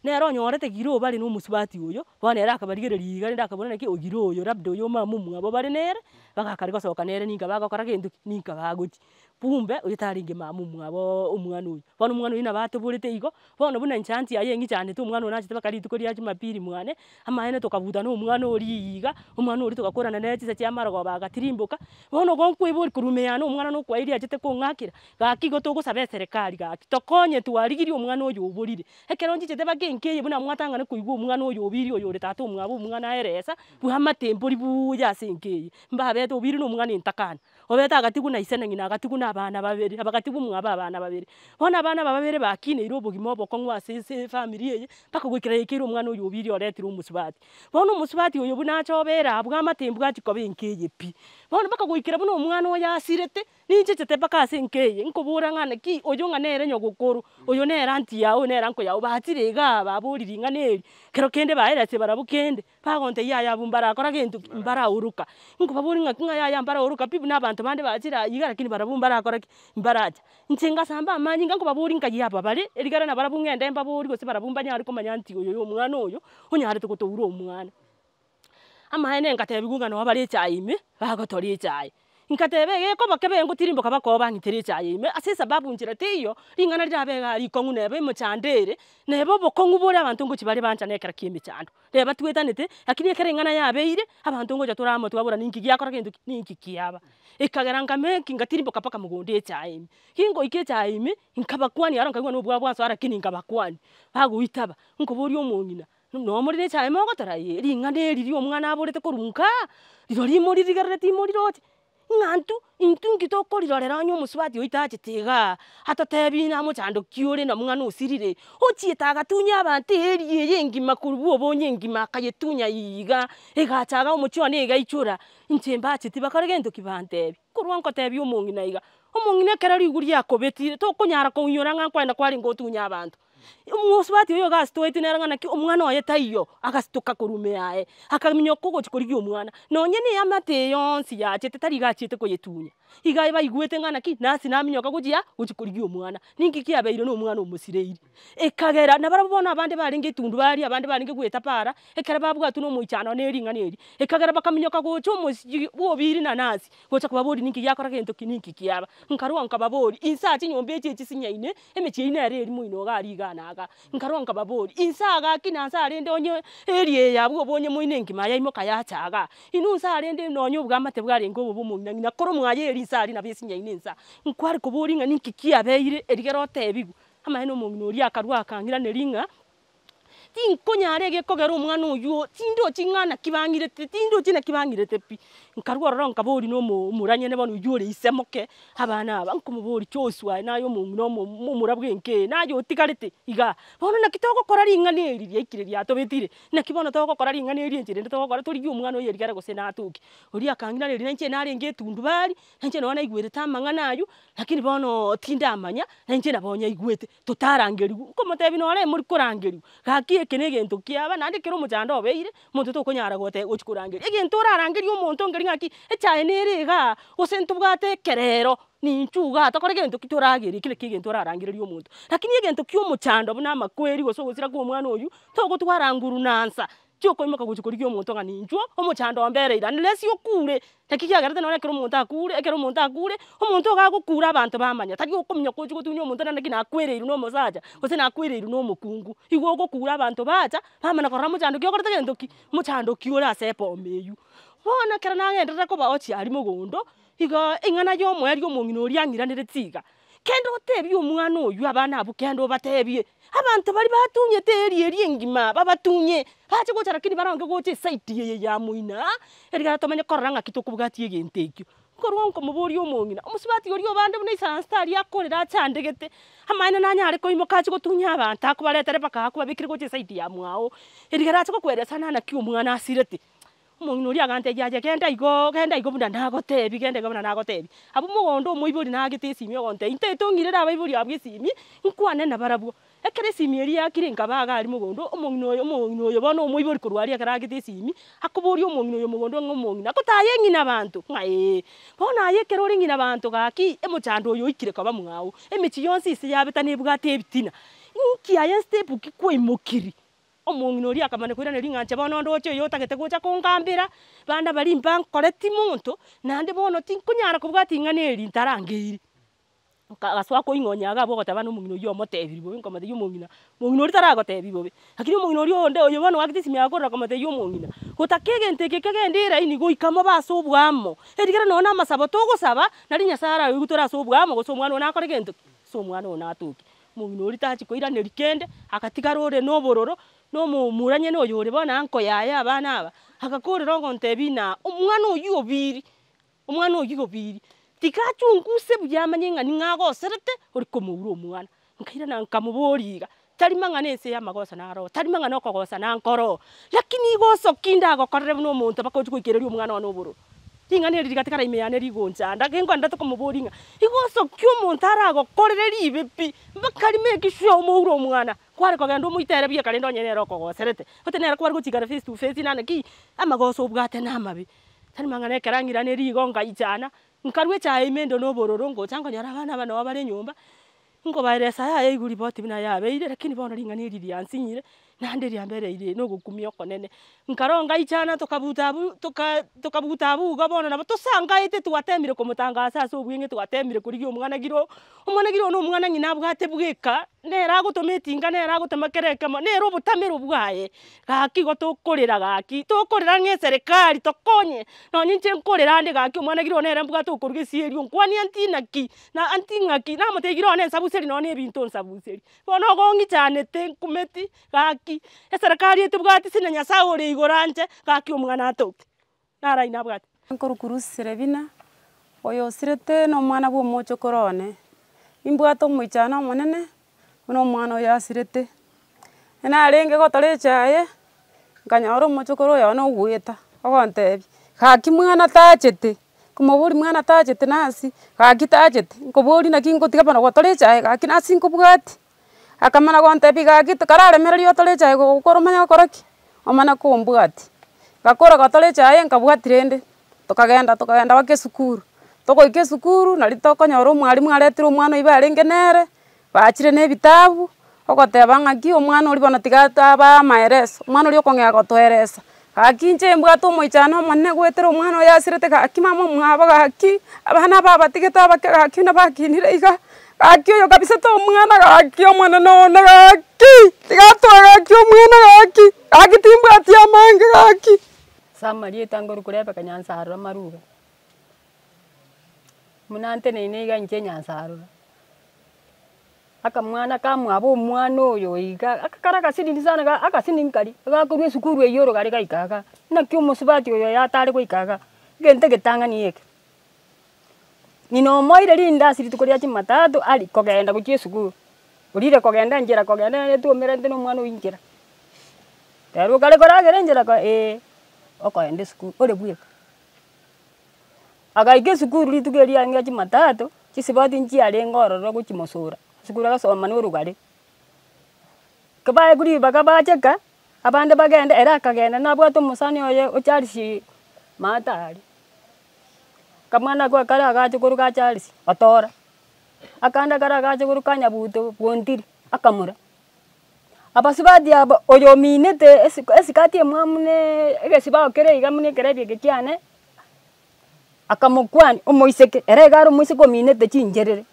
Nere onyorete giro bare na omosubati oyo, bono ere akabarigereria iga rende akabora naki ogire oyo labda oyo mama omwabo bare nere, bagakare gosoka nere ninka bagokora gento ki, ninka bagochia. Kumbe oyo tarenge mama omwaboooo omwana oywo. Bono omwana oywo nabo atoborete igo, bono buna inche aunty aye eng'ichanete omwana oyo nachete mpaka rituko ria jumapili mwane, amaene tokabuta na omwana oria iga, omwana oria togakorana nere chinsa chia marogoba agatirimboka, bono igo nkoiboria korwa ime yane omwana na okwaeri achete kong'akera, gaki igo togosaba eserekari gaki, tokonye twarigirie omwana oyo oborire. Ekero nchichete mpaka enka eye buna mwatang'ana koigwa omwana oyo obiri oyo ore tata omwabo omwana aeresa, bwamate mbori buuya ase enka eye, mbabete obiri na omwana entakana, obete agatigwa na ise na ng'ina agatigwa na abana babere, abagatigwa mwabo abana babere. Bono abana aba babere bakineire obogima obokong'u ase ase efamiri eye, mpaka goikera yaikeire omwana oyo obiri oretire omosubati. Bono omosubati oyo buna acha obera abwo amate mbwati koba enka eye pi. Bono mpaka goikera buna omwana oyo asirete, ninchichete mpaka ase enka eye, nkobora ng'a naki, oyo ng'a nere nyogokoro, oyo nere aunty yago, oyo nere uncle yago, bachire igaa baborire ring'ana eri, kero kende baeresire barabwo kende, bagontebia yaya abwo mbarakora gento ki, mbaraoroka. Nkobaboria ng'aki ng'a yaya mbaraoroka pi buna abanto bande bachire aywo iga lakini barabwo mbarakora ki, mbaracha. Inche ngasamba amanyinga nkobaboria nkai aba bare, erigere nabarabwo ng'ende mbabori gose barabwo mbanyare komanya nti oyo ya omwana oyo, onyarete gotoura omwana. Amaene nkatebiwa ng'a noo bare echae ime, bagotora echae, nkateba egekoba kebe ngotirimboka bakoba bang'itere echae ime ase esababu nchera teiyo, ring'ana rirabe igaa rikong'u neba emochando ere, neba obokong'u bore abanto ngochi bare banchane ekero kia emechando. Reba twetanete, lakini ekero eng'ana yabeire, abanto ngocha tore amo twabora ninki giakora gento ki, ninki kiaba. Ekagera nkameki ngatirimboka mpaka mogondo echae ime, gingoika echae ime, nkabakwania aro nkaigwa na obwoba bwansoa lakini nkabakwani, bagoitaba, nkoboria omong'ina. Nomorire na echae mogotora eh, ring'ana eri ria omwana aborete korwa nkaa, rirorio moririgerereti moriroche, ng'a intwe, intwe nki tokorirorera onye omosubati oywo tachete igaa, atotebi namochando ki ore na omwana osirire, ochiete agatunya abanto earea eye engima korwa bwa obonye engima akayetunya igaa, egacha igaa omochie one egaichora, inche mbacheti bakore gento ki bantebi. Korwa nkotebia omong'ina iga, omong'ina ekero rigu riakobetire tokonyara koinyora ng'a nkoenda kwarenge otunye abanto. Omosubati oyo iga asitoeti nere ng'a naki omwana oye taiyo, agasitoka korwa ime yaye, akaminyoka ogochia korigia omwana, nonye na eamate eye yonsi yachete tari iga achiete koyetunya, iga baigwete ng'a naki, nase naminyoka gochia gochia korigia omwana. Ninki kiabeire na omwana omosireiri? Ekagera nabarabwo bono abande barenge etundubari abande barenge goeta para, ekero babwatwa na omoichano na ering'ana eri, ekagera bakaminyoka gocha omosii bwa obiri na nasi, gocha kobaboria ninki giakora gento ki ninki kiaba. Nkarwa nkababoria, inse aa chinyomba echi echisinyaine, emechie eyio nere eria moino iga aria iga na igaa. Nkarwa nkababoria, inse aa gaki na nse arende onye area eye abwo obonye moino engima yaimoka yacha igaa, inwe nse arende nonye obwamate bwarenge obo bwa omong'ina ng'ina koro mwaye eria nse aria nabo esinyaine nsa. Nkware koboria ng'a ninki kiabeire erigere otebiwe, amaene omong'ina oria akarwa akang'iraneria ng'a. Tinkonyara egekogera omwana oywo, tindochi ng'a naki bang'irete, tindochi naki bang'irete pi. Nkarwa ororo nkaboria na omo omoranyene bono oywo ore ise moke, abana aba, nkomoboria Joshua aye naye omong'ina omo momura bwa enka eye, naye otigarete igaa. Bono naki togokora ring'ana eri riaikire riatobetire, naki bono togokora ring'ana eri enchera ende togokora torigie omwana oyo erigere gose natoke. Oria akang'iraneria nainche narenge etundubari, nainche nonye naigwerete amang'ana aywo, lakini bono tindamanya, nainche nabo nyaigwete. Totarangeriwu, nkomotebia nore mori korangeriwa, gaki eke na egento kiaba naende ekero omochando obeire, omonto tokonyara gote gochi korangeria. Egento orarangerie omonto nkeri ng'aki, echae nere igaa, gose ntobwate ekerero, ninchu igaa tokore gento ki toragere eki naki egento orarangererie omonto. Lakini egento kia omochando buna amakweri gose ogosira kwa omwana oywo, togotwara nguru na nsa, chiokoimoka gochia korigia omonto ng'a ninchuo, omochando ombereire unless okure, naki kiagerete nonye ekero omonto akure, ekero omonto akure, omonto iga agokura abanto bamanya, tari okominyoka ochie gotunya omonto naende naki nakwereirwe na omosacha, gose nakwereirwe na omokungu. Igo ogokura abanto bacha, bamanya korora mochando ki okorete gento ki, mochando ki ore ase epoma eywo. Bono ekero nagenderera koba ochia aria mogondo, igo eng'ana ya omoerio omong'ina oria ang'iraneretie iga, Kende otebie omwana oyio abana abwo kende obatebie, abanto baria batunyete eeri eria engima babatunye, bache gocha lakini baronge gocha eside eye ya moino aa, erigere tomanye korora ng'aki tokobwatia egento ekio. Nkorwa nkomoboria omong'ina, omosubati oria obande buna aisaranste aria akorera achandegete, amaene nanyare koimoka ache gotunya abanto akobaretere mpaka akobabekire gocha eside ya mwao, erigere ache gokoeresa naki omwana asirete. Omong'ina oria agantebia, Aye genda igo, genda igo buna nagotebia, genda igo buna nagotebia. Abwo mogondo omoibori naagete esimi ogontebia, intagete ong'irere abaibori abwo esimi, nkwane nabarabwo. Ekero esimi eria yakire nkaba iga aria mogondo, omong'ina oyo omong'ina oyo bono omoibori korwa aria ekero aagete esimi, akoboria omong'ina oyo mogondo ng'a omong'ina, agotaye ng'ina abanto? Ng'a ee. Bono aye ekero ore ng'ina abanto gaki, emochando oyo oikire koba mwao, emechie yonsi ase yabeta nebwate ebitina. Inki aye step ki kwaimokirie? Omong'ina oria akamanya koiraneria ng'a inche bono ndoche oyo otagete gocha kongambera, bande baria mbankoreti monto, naende bono tinkonyara kobwatia ing'ana eri ntarangeiri. Nka agasoa koing'onya iga abwo ogoteba na omong'ina oywo omotebirie bobe, nkomotebia omong'ina, mong'ina oria taragotebi bobe, lakini omong'ina oria onde oyo bono oakete esimi akorera komotebia omong'ina, gotaka egento eke kegende eraini goika mobe ase oboamo, erigere nonye na amasabo togosaba, nari Nyasaye araigwe tore ase oboamo gose omwana one akore gento ki? Ase omwana one atoke. Omong'ina oria tachi koiraneria kende, agatigara ore na obororo, na omomura nyene oyo ore bono anko yaye abana aba, agakorera ogontebia ng'a omwana oywo obiri. Omwana oyio gobiri, tiga achunguse buya amanye ng'a ning'o agoserete ore komoura omwana. Nkairana nkamoboria iga, tari mang'ana ense y'amagoso naro oo, tari mang'ana okogosa nankoro oo, lakini igoso ki ndagokorere buna omonto mpaka ochie goikereria omwana one obororo? Ring'ana eri rigatigara ime yane rigonchanda, genkoendete komoboria ng'a, igoso ki omonto aragokorere ribe pi, mpaka rime sure omoure omwana? Kware kogenda omoitere buya rende onye nere okogoserete, gose nere kware gochikana face to face nane ki, amagoso obwate namabe. Tari mang'ana ekero ang'iranerie rigo ngaichana, nkarwa echaye ime inde na obororo ngocha nkonyora abana aba nabo bare nyomba, nkobaeresa yaya igwe ripoti buna yabeire lakini bono ring'ana eri riansinyire, naende riambereire na ogokumia okonene. Nkarwa ngaichana tokabuta abwo toka tokabuta abwo iga bono nabo tosangaete twatemire komotangasa ase obweng'e twatemire korigia omwana giro, omwana giro na omwana ng'ina abwate bweka, nere agotoma etinga nere agotoma kera ekemo, nere obotamero bwaye. Gaki igo tokorera gaki, tokorera ng'a eserekari tokonye, nonye inche nkorera ande gaki omwana gire one nere mbwate okoruga esieri onkwanie aunty naki, na aunty ng'aki, namotebia gire one nsabuseri nonye na ebinto nsabuseri. Bono ogong'ichanete nkumeti, gaki, eserekari etobwati sina Nyasaye ore igoro anche, gaki omwana atoke, naro aywo nabwate. Nkorokwa Ruth Serebina, oyo osirete na omwana bwa omochokoro one, nimbwate omoichano omonene, buna omwana oyo asirete. Narenge gotora echaye, nkanyora omochokoro oyo one ogoeta, ogontebia, gaki mwana tachete, nkomoboria mwana tachete nasi, gaki tachete, nkoboria naki ngotiga bono gotora echaye gaki nasi nkobwatia. Akamana gontebia gaki kararemereria otore echaye gokora omanye gokora ki? Omana kombwatia. Ngakora gotora echaye nkabwatia rende, tokagenda tokagenda mpaka esukuru, togoika esukuru nari tokonyora omwalimu aretire omwana oywo barenge nere, bachire na ebitabu, ogoteba ng'aki omwana oria bono tiga abe amaereso, omwana oria okong'ea gotoeresa. Gaki inche mbwate omoichano omonene goetera omwana oyo asirete gaki mama omwabo gaki, abana aba abatigete abake gaki buna bakinire iga, gaki oyo kabisa tomwana gaki omonene one gaki, tiga atoe gaki omwana gaki, gaki timbwati amange gaki. Ase amarieta ngoruka Rebecca Nyansarora Maruga, buna nteneine iga inche Nyansarora. Akamwana kamwabo omwana oyo iga, aka kare agasinini sana iga agasinini karia, gakorwa esukuru eywo orogare gaika igaa, naki omosubati oyo oyo atare goika igaa, egento egetang'ani eke. Ng'ina omoire rindasi rituko ria jumatatu aria kogenda gochia esukuru, orire kogenda enchera kogenda nere twaumerante na omwana oywo nchera. Rero okare koragera enchera ko eh, okoenda esukuru ore bweka. Agaika esukuru rituko erio riarenge ria jumatatu, chisibati nchiarenge ororo gochimosura, esukuru agasoma na orogare. Kebaekwa ribaga bacheka, abande bagende, ere akagenda nabwate omosani oye o Charles maate aria. Akamwana akwo kare agacha korwa ga Charles, otora, akande kare agacha korwa ka Nyabuto bwontiri, akamura. Abasubati aba oyo ominete esiko esikati emwamu na egesibao kere iga buna ekerebi eke kiane, akamokwania omoiseke, ere iga are omoiseke ominete chincherere,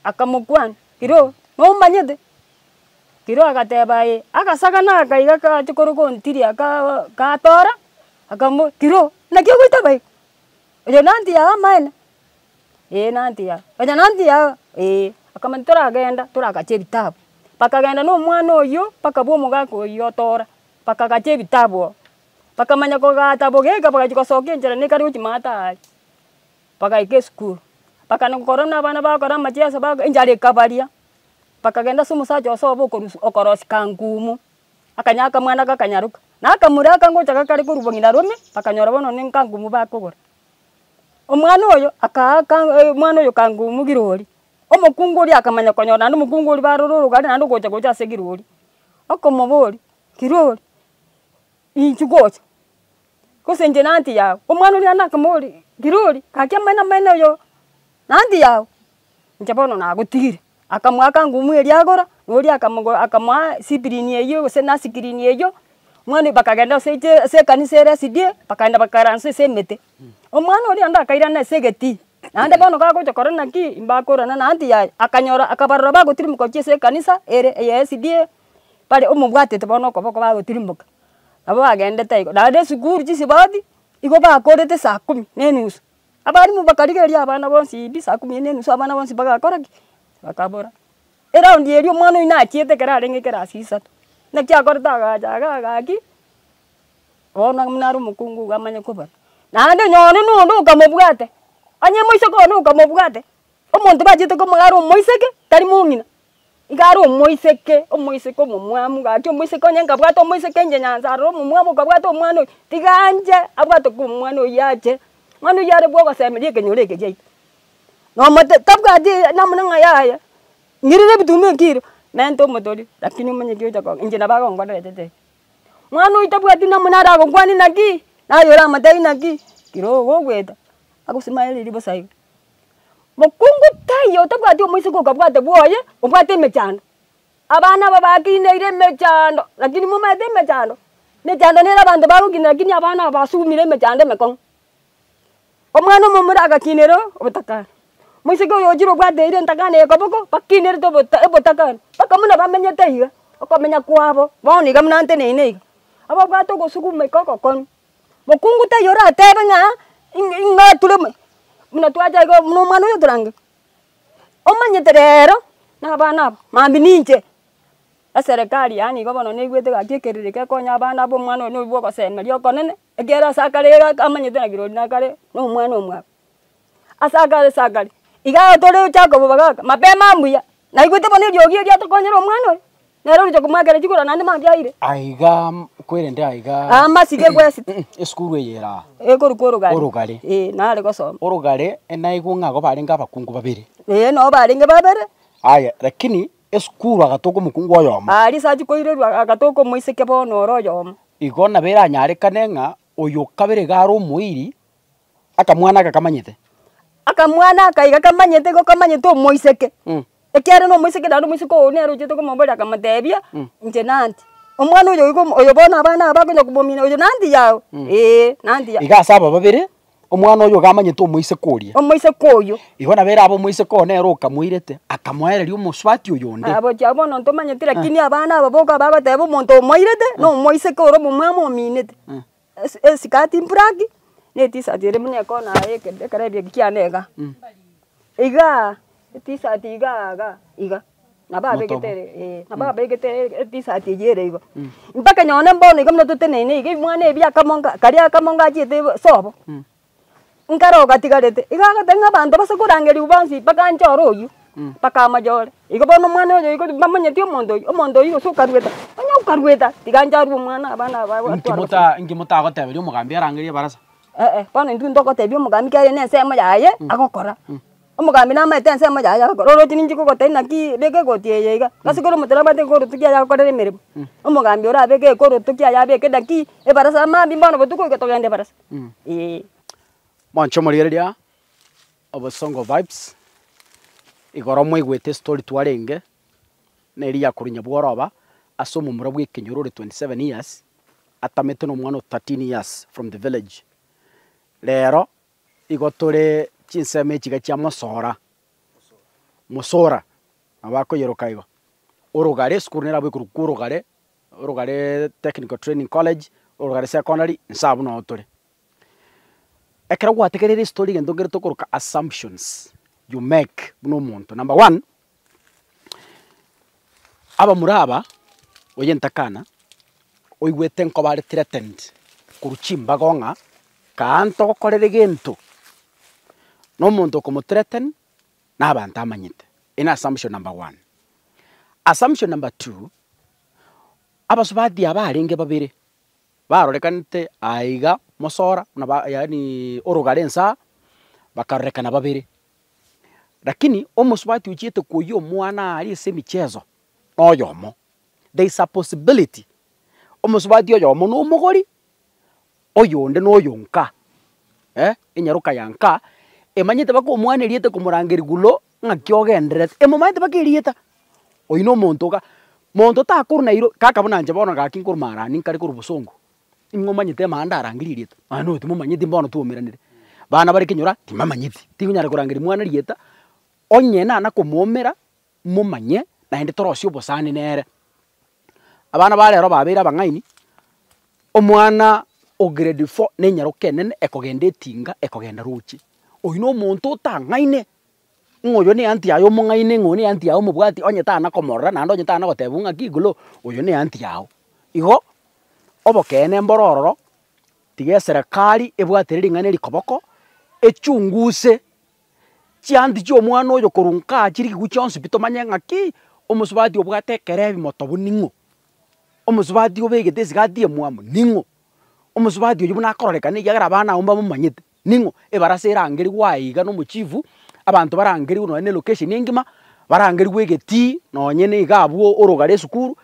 akamokwania, iro nomanyete? Iro agateba eh, agasagana aka iga kacha korwa gontiria kaa katora, akamo kiro, naki ogoitaba iga? Oyo nanti yao amaene? Ee nanti yao, onya nanti yao? Ee, akamanya toragenda toragache ebitabu. Bakagenda na omwana oywo mpaka bwa omogaka oywo otora, bakagacha ebitabu oo. Bakamanya kogata bogeka bagachia gosoka enchera na ekare gochia maate aria, bagaika esukuru. Bakana gokora buna abana bagokora amacheso bago enchara ekabaria, bakagenda ase omosacha osobo okorusia okorosia kangumu, akanya akamwana gakanyaroka. Na akamura aka ngocha gakare korwa bong'ina rome, bakanyora bono ne nkangumu bakogora. Omwana oyo akaaka omwana oyo kangumu kirori, omokungu oria akamanya konyora naende omokungu oria barora orogari naende ogocha gocha ase kirori, okomoboria, kirori, inchuo gocha, gose inche na aunty yago, omwana oria naende akamoboria, kirori gaki amaene amaene oyo na aunty yago, inche bono nagotigire. Akamoaka ngumu eria agora, na oria akamogo akamoa siprini eywo gose nasikrini eywo, omwana oywo bakagenda ase eche ase ekanisa ere SDA, bakaenda bakaransa ase emete. Omwana oria naende akairana ase egetii, naende bono gagocha korora naki, mbakorana na aunty yaye, akanyora akabarora bagotirimuka gochia ase ekanisa ere eye SDA, bare omobwatete bono okoboko bagotirimboka. Nabo bagendete igo, naende esukuru chisibati, igo bakorete saa kumi na enusu. Abalimu bakarigereria abana bonsi pi saa kumi na enusu abana bonsi bagakora ki? Bakabora. Eraundi eria omwana oyio nachiete ekero arenge ekerasi isato, naki akorete agacha iga gaki, bono buna are omokungu iga amanye kobara. Naende nonye na onde okamobwate, onye moiseke one okamobwate, omonto bachete komoa are omoiseke, tari mong'ina, iga are omoiseke, omoiseke omomwamu gaki omoiseke onye nkabwate omoiseke inche nyansa aroro omomwamu okabwata omwana oyio, tiga anche abwate ko omwana oyio ache, omwana oyio are bwa ogosemeria ekenyoro eke giaito. Nomote tabwati namuna ng'a yaya, ng'irire ebituma ekiro, menta omotori lakini omanye ki ocha ko inche nabo agonkorera etete. Mwana oyio tabwati namuna aragokwanie naki, naye oramotebi naki, kira ogoeta, agosimaereria bosa igo. Mokungu taiyo otabwati omoiseke okabwate bwoye, obwate emechando, abana aba bakineire emechando, lakini momanyete emechando, emechando nere abanto bagokina lakini abana aba basugumire emechando emekong'u. Omwana omomura agakinera obotakani, moiseke oyo ochire obwateire entakana eye koboko, bakinerete obota obotakani, mpaka buna bamenyete iga, okomenya kwabo bono iga buna nteneine iga, ababwate ogosugumeka ogokong'u. Mokungu taiyo oratebe ng'a ing'a ing'ature mo buna twacha iga buna omwana oyo torange, omanyete rero na abana aba mambia ninche, eserekari yaani igo bono naigwete gaki ekerero gekonya abana aba omwana oyo noyo bwa ogosemeria okonene, ekiagera ase akare iga amanyete naki rori nakare na omwana omwabo. Ase akare ase akare, iga tore Jacob bagaka mapema mbuya, naigwete bono eriogi erio atokonyere omwana oyo, nere oroche komoakera chikura naende mambia aire. Aiga kwerende aiga Aa masige gwesete. Esukuru eye ere aa. Ekorokwa orogare. Orogare. Ee, nare gosoma. Orogare naigwe ng'a igo barenge abakungu babere. Ee, nabo barenge babere. Aya, lakini esukuru agatoka omokungu oyomo. Aria ase achia koirerwa agatoka omoiseke bono ore oyomo. Igo nabo eranyarekane ng'a oyo kabere iga are omoiri, akamwana aka kamanyete. Akamwana aka iga kamanyete igo kamanyete omoiseke, ekiagera na omoiseke naende omoiseke oyo nere ochete komoboria akamotebia, inche na aunty. Omwana oyo igo oyo bono abana aba bakonya komomina oyo na aunty yago, eh na aunty yago. Iga ase aba babere, omwana oyo iga amanyete omoiseke oria. Omoiseke oyio. Igo nabo erabe omoiseke oyo nere okamoirete, akamoereria omosubati oyo onde. Aya gochia bono ntomanyeti lakini abana aba boka bagoteba omonto omoirete, na omoiseke ore omomwamu ominete. Esi esikati mburaki, na etisati ere buna ekona eye ekerebi eke kiane igaa, igaa etisati igaa igaa iga, nabo abegete ere eh, nabo abegete etisati eywo ere igo. Mpaka nonye bono iga buna toteneine iga ebimwana ebi akamo nka karia akamo ngachiete sobo, nkare ogatigarete, iga agoteba ng'a abanto base korangeriwa bonsi mpaka nchore oywo, mpaka amochore. Igo bono omwana oyo igo mbamanyeti omonto oywo, omonto oywo gose okarueta, onye okarueta, tiga inche arue omwana abana aba Inki atware mota inki motagoteberia omogambi arangerie ebarasa? Eh eh, bono intwe ntogotebia omogambi ekiagera na ensemo yaye agokora. Omogambi namaete ensemo yaye agokora, oroche ninche kogotebia naki beka egoti eye iga, ase kore omonto nabwate egoroto kiaye agokorera emeremo, omogambi orabeke egoroto kiaye abeke naki ebarasa mambia bono botuko iga togende ebarasa, eh. Mwanche omorigereria Obosongo Vibes, igoro mwaigwete estory twarenge, na eria ya korwa Nyabworoba, ase omomura bwa ekenyoro ore 27 years, atamete na omwana o 13 years from the village. Rero, igo tore chinsemo echi iga chia Mosora, Mosora, nabo bakoyeroka igo. Orogare, esukuru nere abwo ekorokwa Orogare, Orogare Technical Training College, Orogare Secondary, inse abwo noo tore. Ekero gwategereire estory egento nkere tokoroka assumptions you make buna omonto. Number one, abamura aba, oye ntakana, oigwete nkoba are threatened korwa chimbago ng'a kaa ntogokorere gento, na omonto okomo threaten na abanto amanyete. Eye na assumption number one. Assumption number two, abasubati aba barenge babere. Barorekanete aiga mosora buna ba yaani orogare ensaa, bakarorekana babere. Lakini omosubati ochiete koyia omwana aria ase emicheso, na oyomo, there is a possibility omosubati oyomo na omogori, oyonde na oyo nka, eh, enyaroka ya nka, emanyete mpaka omwana eriete komorangeria gulo. Ng'aki ogendererete, emomaete mpaka erieta, oywo na omonto iga, monto takorwa Nairobi, kaka buna inche bono gaki nkorwa marani nkare korwa bosongo, ing'o omanyete emanga ndarangerie erieta, nonya na oyo timomanyeti mbono twaumeranire. Bana bare kenyoro aa, timamanyeti, tingonyara korangeria mwana erieta, onye nana komoumera, momanye, naende torosie obosani nere. Abana ba rero babeire abang'aini, omwana o grade four na enyaroka enene ekogenda etinga ekogenda roche, oywo na omonto otang'aine, ng'a oyo ne aunty yaye omong'aine ng'a oyo ne aunty yaye omobwati onye tana komorora naende onye tana gotebiwa ng'aki igoro, oyo ne aunty yago. Igo, obokeene mboro ororo, tiga eserekari ebwatere ring'ana eri koboko, echunguse chianti chia omwana oyo korwa nkaa chirigigwa chionsi pi tomanye ng'aki, omosubati obwate ekerebi motobu ning'o, omosubati obegete esigati emwamu ning'o, omosubati oywo buna akororekana ekiagera abana abwo mbamomanyete ning'o, ebarasa erangerigwe aye iga na omochifu, abanto barangerigwe nonye na elocation engima, barangerigwe egetii nonye na iga abwo orogare esukuru,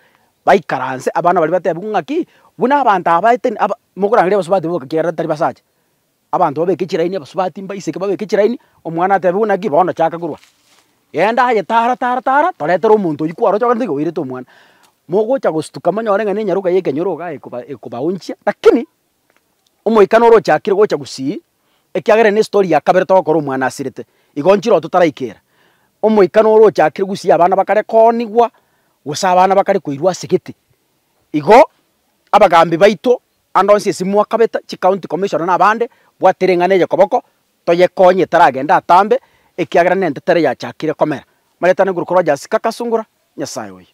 baikaranse abana baria batebiwe ng'aki, buna abanto aba baetani aba mokorangeria abasubati boka ekiagera tari basacha. Abanto babeke chiraini abasubati mbaiseke babeke chiraini, omwana atebiwe naki bono chaka korwa. Genda aye tara tara tara, toretere omonto oywo kwaroche ogende iga oirete omwana. Mogocha gostuka monyore ng'a na enyaroka ya ekenyoro igaa ekoba ekobaonchia, lakini omoika noro ochakire gocha gusii, ekiagera ere ne estori ya kabere togokora omwana asirete, igo nchire totaraikera. Omoika noro ochakire gusii abana bakare koonigwa, gose abana bakare koirwa ase gete. Igo, abagambi baito Ande onsi ase mwakabeta, chicounty commissioner na abande, bwatera eng'ana eye koboko, toyekonye etaragenda atambe, ekiagera nentetere yachakire komera. Maretane igoro korwa Rogers Kakasungura, Nyasaye oye.